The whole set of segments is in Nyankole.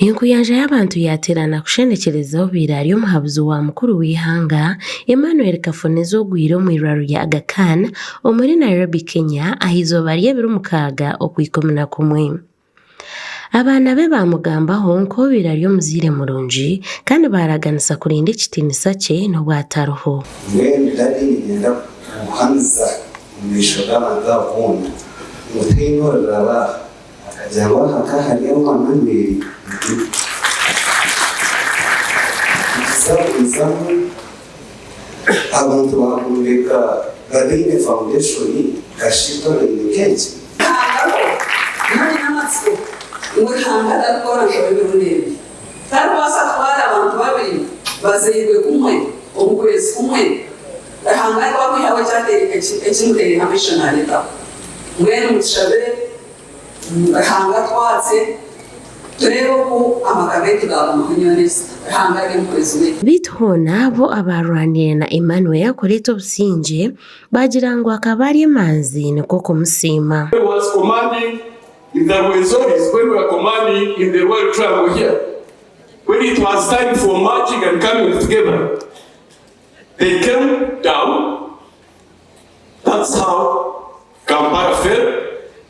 Enkuyanja y'abantu yaateerana kushendekyereza obaire ari omuhabuzi wa mukuru w'eihanga, Emmanuel Kafuneza ogwire omu irwariro rya Aga Khan omuri Nairobi, Kenya ah'eizooba ry'ebiro mukaaga Okwikuminakumwe. Abaana be baamugambaho nk'obaire ari omuzaire murungi kandi baaraganisa kurinda ekitiinisa kye n'obu atariho. Mbwenu Daddy niinyenda kukuhamiza omu maisho g'abantu aba boona ngu tihaine oriraba aha akagira ngu aha ka hari owa Manuel. Nikiza kugumizamu abantu baakombeka Babeine Foundation kasha baine nk'egi. Ruhanga we, nyowe nyine amatsiko ngu Ruhanga tarikukora nshobe emirundi ebiri. Tarikubaasa kutwara abantu babiri bazairwe kumwe omu kwezi kumwe. Ruhanga arikuba akwihaho ekimuteire hamwe ekyo naaretaho. Mbwenu mutushabire Ruhanga atwatse tureebe oku amaka gaitu gaagumaho nyowe na Esther. Ruhanga ari omuhwezi waitu. Beitu hoona abo abaarwaniire na Emmanuel kureeta obusingye baagira ngu akaba ari emanzi nikwo kumusiima. He was commanding in the Rwenzoris when we were commanding in the Royal Triangle here when it was time for marching and coming together they came down that's how Kampala fell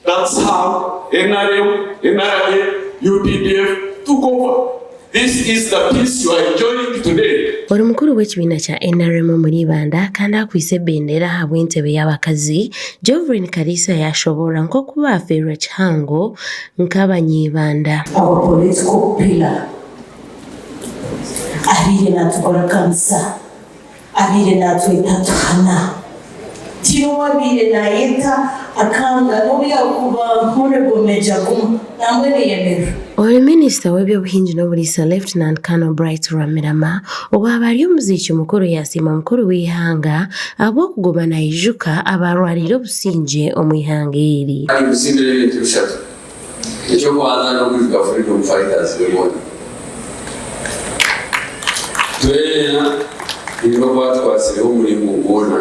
that's how nrm, NRA, UPDF took over this is the peace you are enjoying today. Ori mukuru w'ekibiina kya NRM omuri Ibanda kandi akwaitse ebendera ahabw'entebe y'abakazi, Jovrine Kaliisa yaashoboorora nk'oku baafeerwa kihango nk'abany'Ibanda. Our political pillar abaire natugarukanisa. Abaire naatweta atuhana. Tihaine ou abaire naayeta akanga n'obu yaakuba Honourable Major Guma nambwenu eyemerera. Ori Minisita w'eby'obuhingi n'oburiisa Lieutenant Colonel Bright Rwamirama owaaba ari omuziiki mukuru yaasiima mukuru w'eihanga ahabw'okuguma naijuka abaarwariire obusingye omu ihanga eri. Ninkusiimira ebintu bishatu. Eky'okubanza n'okwijuka Freedom Fighters be boona. Twena niiwe okwatukwasireho omuringo gwona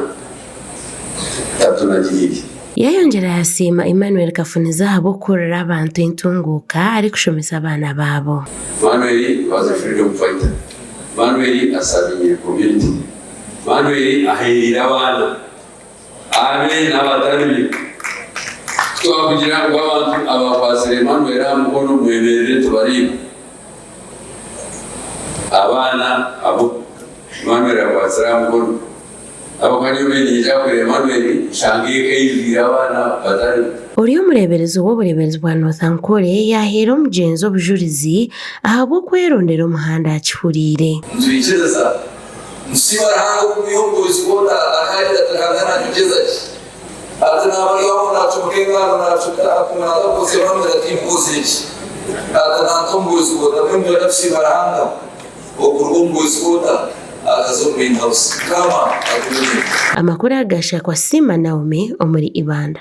tatunagiriire. Yayongyera yasiima Emmanuel Kafuniza ahabw'okukorera abantu entunguuka arikushomesa abaana baabo. Manuel was a freedom fighter. Manuel asabinyire community. Manuel ahereire abaana. Abe n'abatari be. Ku twakugira ngu abantu abakwatsire Emmanuel aha mukono mwemerere tubareebe. Abaana abu Emmanuel akwatsire aha mukono. Ahabw'okuba nyowe mbaire niinyija kureeba Emmanuel nshanga eka eijwire abaana batari be. Ori omureeberezi w'obureeberezi bwa North Ankole yaaheera omugyenzi obujurizi ahabw'okwerondera omuhanda akihuriire. Nitwikiriza Nsiima Ruhanga okumwiha omu bwozi bwona akaagira ati Ruhanga naanyogyeza ki? Ati naaba ari aho naacumika engano naacumita ati naaza kwotsya Emmanuel ati nkozire ki? Ati nanta omu bwozi bwota mbwenu twena tusiima Ruhanga okuruga omu bwozi bwota akaza omu main house. Mukama akuhwere. Amakuru aga Shakwa Siima Naomi omuri Ibanda.